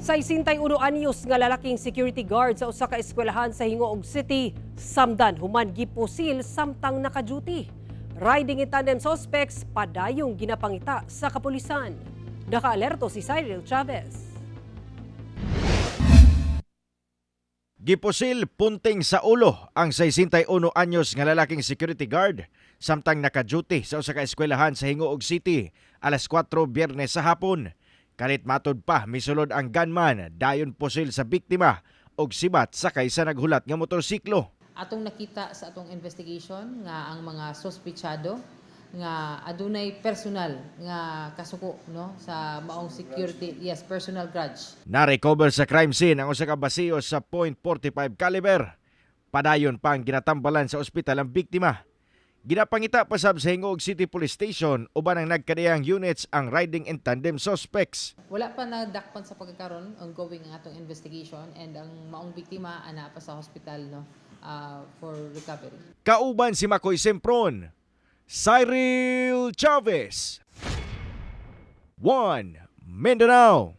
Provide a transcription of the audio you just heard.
61 anyos nga lalaking security guard sa usa ka eskwelahan sa Gingoog City, samdan human gipusil samtang naka-duty. Riding in tandem suspects padayong ginapangita sa kapulisan. Nakaalerto si Cyril Chavez. Gipusil punting sa ulo ang 61 anyos nga lalaking security guard samtang naka-duty sa usa ka eskwelahan sa Gingoog City alas 4 Biyernes sa hapon. Kalit matud pa, misulod ang gunman, dayon pusil sa biktima og sibat sakay sa naghulat nga motorsiklo. Atong nakita sa atong investigation nga ang mga sospechado nga adunay personal nga kasuko, no, sa maong security, yes, personal grudge. Na-recover sa crime scene ang usa ka basiyo sa .45 caliber. Padayon pa ang ginatambalan sa ospital ang biktima. Ginapangita pa sab sa Gingoog City Police Station uban ang nagkadiyang units ang riding in tandem suspects. Wala pa nadakpan sa pagkakaron. Ongoing ang atong investigation and ang maong biktima ana pa sa hospital, no, for recovery. Kauban si Makoy Sempron, Cyril Chavez, 1 Mindanao.